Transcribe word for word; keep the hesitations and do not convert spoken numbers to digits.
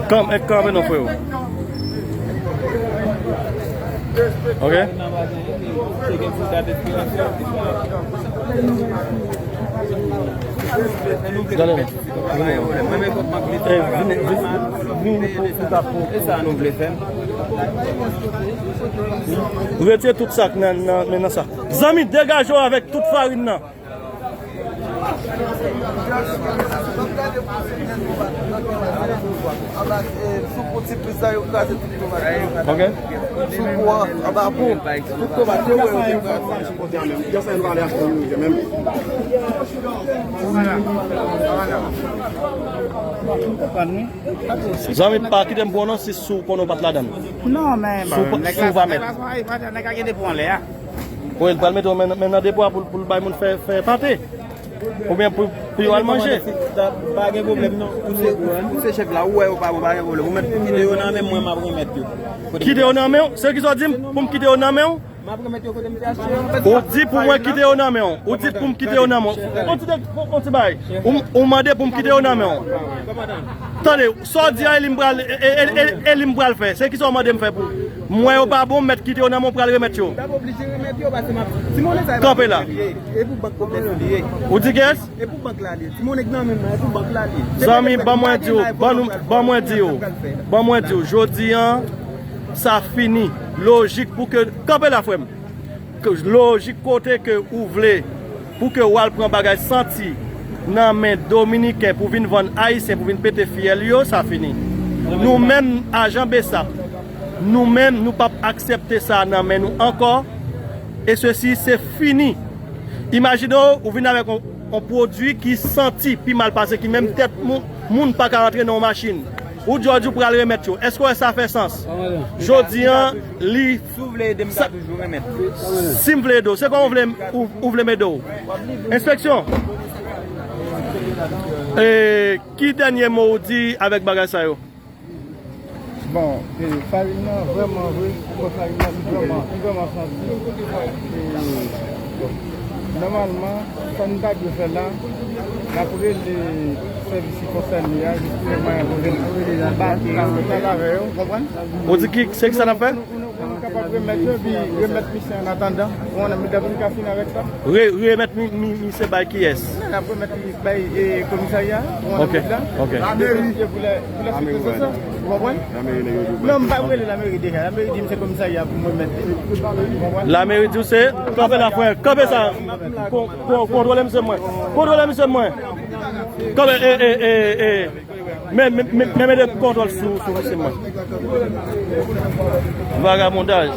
Kanpe, kanpe non, freo. Ok? Gade. Eh, vini, vini, vini pou, pou ta pou. E sa nou vle fè. Retire tout sa k nan, nan, men nan sa. Zanmi, degaje w avèk tout farin nan. Ok. Sou kou an, anba pon, tout tomat yo, yo, yo te kraze. Zanmi, pa kite m pran non, si sou konnen w pa t ladan l. Non, men si w pa, si w pa mèt. Nèg la gen depo anlè a. Wi, l pral mete w men, men nan depo a pou, pou l bay moun fè, fè pate. Oubyen pou, pou yo al manje. Pa gen pwoblèm non. Ou se, ou se chèf la, ou wè yo pa bon, pa gen pwoblèm. Ou mèt kite yo nan men mwen, m ap remèt yo. Kite yo nan men w? Se kisa w di m pou m kite yo nan men w? M ap remèt yo kote m te achte yo. Ou di pou mwen kite yo nan men w. Ou di pou m kite yo nan men w. On ti de-, on ti bagay. Ou, ou mande pou m kite yo nan men w. Tande, sa w di a, e li m pral, e, e, e, e, e li m pral fè. Se kisa w mande m fè pou? M wè yo pa bon, m mèt kite yo nan men w, pral remèt yo. Kanpe la. E pou bank komès li ye. Ou di kiyès? E pou bank la li ye. Ti monnen k nan men m nan, e pou bank la li ye. Zanmi, ban mwen di w, ban nou, ban mwen di w, ban mwen di w, jodi an, sa fini. Lojik pou ke, kanpe la, frè m. Ke lojik kote ke ou vle, pou ke w al pran bagay santi nan men Dominiken pou vin vann Ayisyen, pou vin pete fyèl yo, sa fini. Nou menm, ajan BSAP, nou menm, nou p ap aksepte sa nan men nou ankò. E sesi, se fini. Imajine w, ou vin avèk yon, yon pwodui ki santi pi mal pase, ki menm tèt moun, moun pa ka rantre nan yon machin. Ou di w, ou di w pral remèt yo. Èske w wè sa fè sans? Jodi an, li. Si w vle ede m, m ka toujou remèt. Si m vle ede w, se kòman w vle, ou, ou vle m ede w? Enspeksyon. E, ki dènye mo ou di avèk bagay sa yo? Bon, e, farin nan vrèman vre, bon, farin nan li vrèman, li vrèman santi. E, nòmalman, sa n ta dwe fè la, n ap rele sèvis ki konsène a, jis pou yo mwayen pou vin anbake yo, pale avè yo, ou konprann? Ou di ki, se ki sa n ap fè? Pou nou, pou nou kapab remèt yo, epi remèt misye an atandan, ou konprann, medam nou ka fini avèk sa. Re-, remèt mi-, mi-, misye bay kiyès? N ap remèt li bay, e, komisarya, ou konprann, ok, la. Ok. Pou lè, pou lè sèvis sa, ou konprann? Non, m pa rele lameri deja. Lameri di m se komisarya pou mwen menm. Ou konprann? Lameri di w se, kanpe la, frè, kanpe sa. Kon-, kon-, kontwole misye mwen. Kontwole misye mwen. Kanpe, e, e, e, e. Men, men, men, men mete kontwòl sou, sou misye mwen. Vagabondaj.